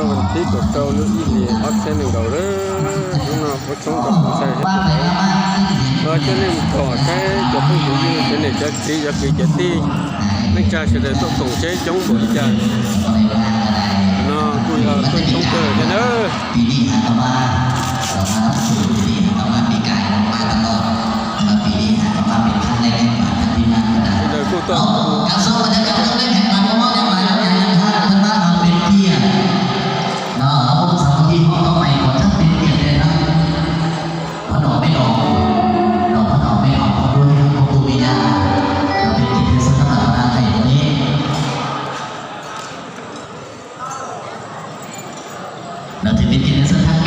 Vas thib kaum rau lub ib hlis ob txhiab nees nkaum lawm, hnub no ua tshoob rau tus ntxhais thiab tus txiv, los coj nej mus pom saib cov phooj cov ywg, cov niam cov txiv, cov kwv cov tij, neej tsa sawv daws tuaj koom seb coob npaum li cas. No kuj yog tuaj coob kawg thiab nawb. Sawv daws kuj tuaj. Ntawm tus tij tij neej xab thab